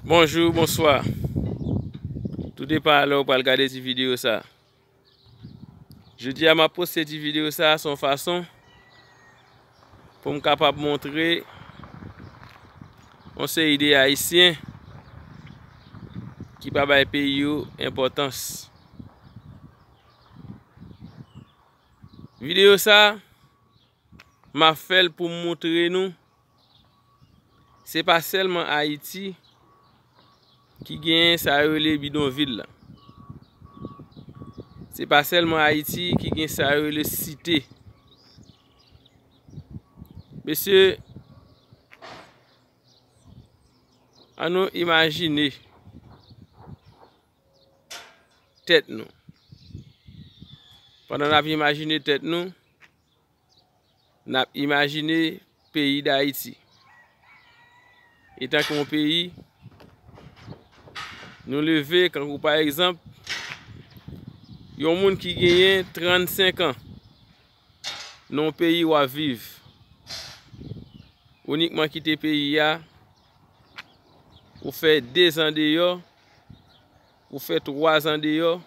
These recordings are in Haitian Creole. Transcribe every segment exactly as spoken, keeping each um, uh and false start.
Bonjou, bonswa. Tou depan a lè w pral gade ti videyo sa. Jodi a, m ap poste ti videyo sa se yon fason pou m kapab montre yon seri de Ayisyen ki pa bay peyi yo enpòtans. Videyo sa, m ap fè l pou m montre nou, se pa sèlman Ayiti ki genyen sa yo rele bidonvil la. Se pa sèlman Ayiti ki gen sa yo rele site. Mesye, ann nou imajine tèt nou. Pandan n ap imajine tèt nou, n ap imajine peyi Dayiti. Etanke yon peyi, nou leve, kankou pa egzanp, yon moun ki genyen trannsenk an nan yon peyi w ap viv. Ou inikman kite peyi a, ou fè de zan deyò, ou fè twa zan deyò,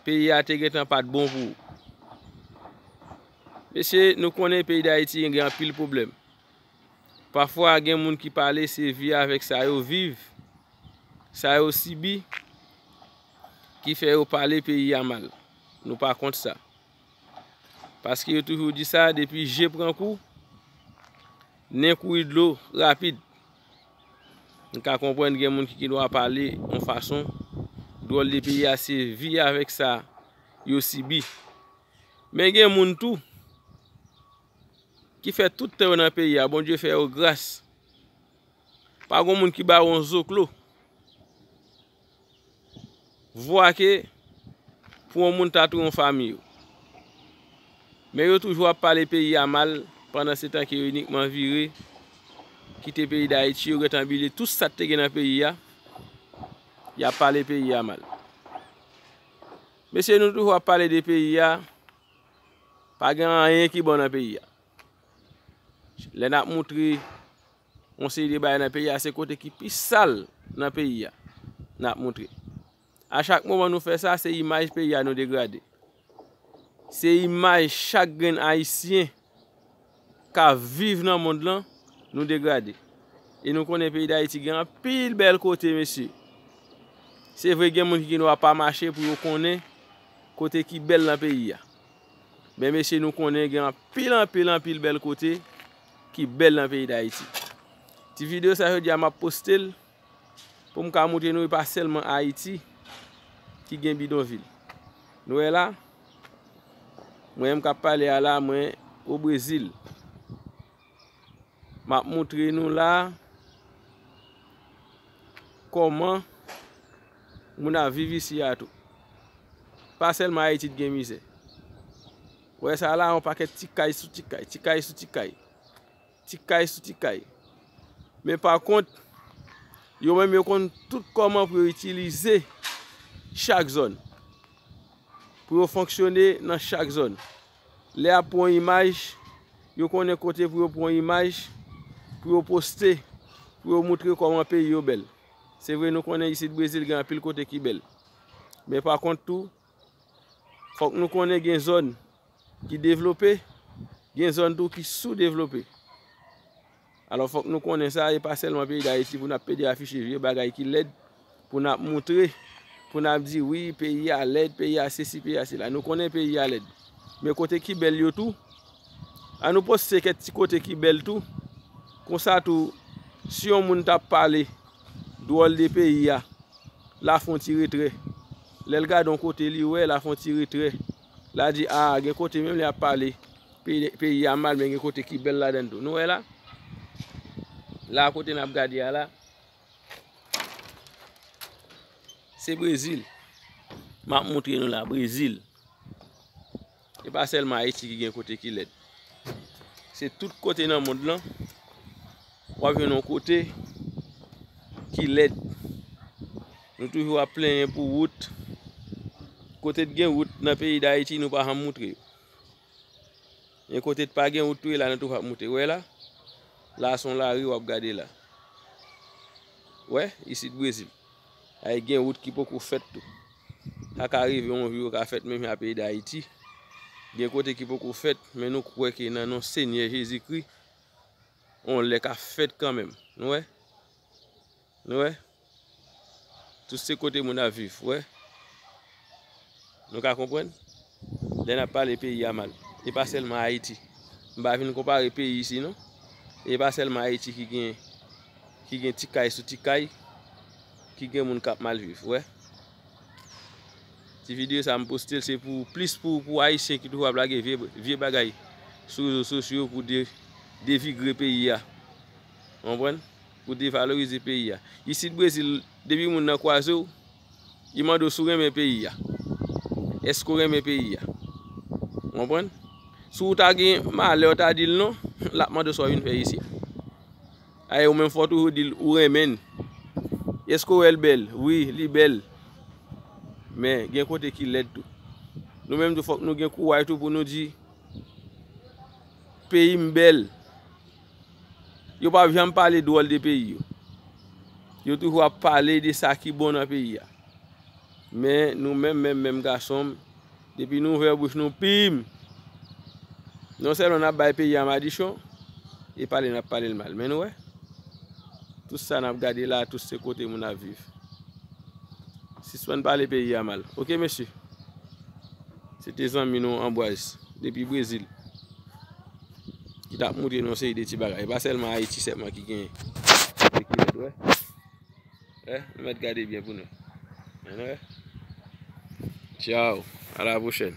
peyi a te gentan pa t bon pou ou. Mesye, nou konnen peyi Dayiti gen anpil pwoblèm. Pafwa, gen moun ki pale se vi avèk sa yo viv, sa yo sibi, ki fè yo pale peyi a mal. Nou pa kont sa. Paske yo toujou di sa, depi je pran kou, nen kouri dlo rapid. M ka konprann gen moun ki gen dwa pale yon fason, dwòl de peyi a se vi avèk sa yo sibi. Men gen moun tou ki fè tout tan yo nan peyi a, Bondye fè yo gras. Pa gen moun ki ba yo yon zoklo. Vwa ke pou yon moun ta touye yon fanmi yo. Men yo toujou ap pale peyi a mal, pandan se tan ke yo inikman vire kite peyi Dayiti, yo gentan bliye tout sa k te gen nan peyi a, y ap pale peyi a mal. Mesye, nou toujou ap pale de peyi a, pa gen anyen ki bon nan peyi a. Lè n ap moutre yon seri de bagay nan peyi a, se kote ki pi sal nan peyi a n ap moutre. A chak moman nou fè sa, se imaj peyi a nou degrade. Se imaj chak grenn Ayisyen k ap viv nan mond lan, nou degrade. E nou konnen peyi Dayiti gen anpil bèl kote, mesye. Se vre, gen moun ki gen dwa pa mache pou yo konnen kote ki bèl nan peyi a. Men mesye, nou konnen gen anpil, anpil, anpil bèl kote ki bèl nan peyi Dayiti. Ti videyo sa jodi a, m ap poste l pou m ka montre nou e pa sèlman Ayiti ki gen bidonvil. Nou wè la, mwen menm k ap pale a la, mwen o Brezil. M ap montre nou la kòman moun ap viv isi a tou. Pa sèlman Ayiti t gen mizè. Ou wè sa la, yon pakèt ti kay sou ti kay, ti kay sou ti kay, ti kay sou ti kay. Men pa kont, yo menm yo konn tout kòman pou yo itilize chak zòn, pou yo fonksyone nan chak zòn. Lè y ap pran yon imaj, yo konnen kote pou yo pran yon imaj, pou yo poste, pou yo moutre kòman peyi yo bèl. Se vre, nou konnen isit Brezil gen anpil kote ki bèl. Men pa kont tou, fòk nou konnen gen zòn ki devlope, gen zòn tou ki soudevlope. Alò, fòk nou konnen sa, e pa sèlman peyi Dayiti pou n ap pede afiche vye bagay ki lèd, pou n ap moutre, pou n ap di, wi, peyi a lèd, peyi a sesi, peyi a sela. Nou konnen peyi a lèd. Men kote ki bèl yo tou, ann nou poste kèk ti kote ki bèl tou. Konsa tou, si yon moun t ap pale dwòl de peyi a, l a fè yon ti retrè. Lè l gade yon kote, li wè, l a fè yon ti retrè. L a di, a, gen kote menm lè y ap pale peyi, peyi a mal, men gen kote ki bèl ladan l tou. Nou wè la? La, kote n ap gade a la, se Brezil. M ap montre nou la, Brezil. E pa sèlman Ayiti ki gen kote ki lèd. Se tout kote nan mond lan, w ap jwenn yon kote ki lèd. Nou toujou ap plenyen pou wout. Kote t gen wout nan peyi Dayiti, nou pa janm moutre yo. Men kote t pa gen wout tou, e la nou toujou ap moutre. Ou wè la? La, se yon lari w ap gade la. Wè, isit Brezil. Ay gen wout ki poko fèt tou. Sa ka rive yon jou yo ka fèt menm jan peyi Dayiti. Gen kote ki poko fèt, men nou kwè ke nan non Senyè Jezikri, yon lè ka fèt kanmenm. Nou wè? Nou wè? Tout se kote moun ap viv, wè. Nou ka konprann? Lè n ap pale peyi a mal. E pa sèlman Ayiti. M pa vin konpare peyi isi non. E pa sèlman Ayiti ki gen ki gen ti kay sou ti kay, ki gen moun k ap mal viv, wè. Ti videyo sa m poste l se pou plis pou pou ayisyen ki toujou ap lage vye vye bagay sou rezo sosyo pou de devigre peyi a. Ou konprann? Pou devalorize peyi a. Isit Brezil, depi moun nan kwaze w, li mande w si w renmen peyi a. Èske w renmen peyi a? Ou konprann? Si w ta gen malè w ta di l non, l ap mande w sa w vin fè isi a. Ay ou menm fò w toujou di l ou renmen l. Èske w wè l bèl? Wi, li bèl. Men gen kote ki lèd tou. Nou menm tou fòk nou gen kouraj tou pou nou di peyi m bèl. Yo p ap janm pale dwòl de peyi yo. Yo toujou ap pale de sa ki bon nan peyi a. Men nou menm, menm, menm gason m, depi nou ouvè bouch nou, pim! Non sèlman n ap bay peyi a madichon, e pale n ap pale l mal. Men nou wè, tout sa n ap gade la, tout se kote moun ap viv. Sispann pale peyi a mal. Oke, mesye? Se te zanmi nou Anbwaz, depi Brezil, ki t ap moutre nou yon seri de ti bagay. E pa sèlman Ayiti sèlman ki gen kote ki lèd, wè. Wè, nou mèt gade byen pou nou. Wè, nou wè. Tchao. A la pwochèn.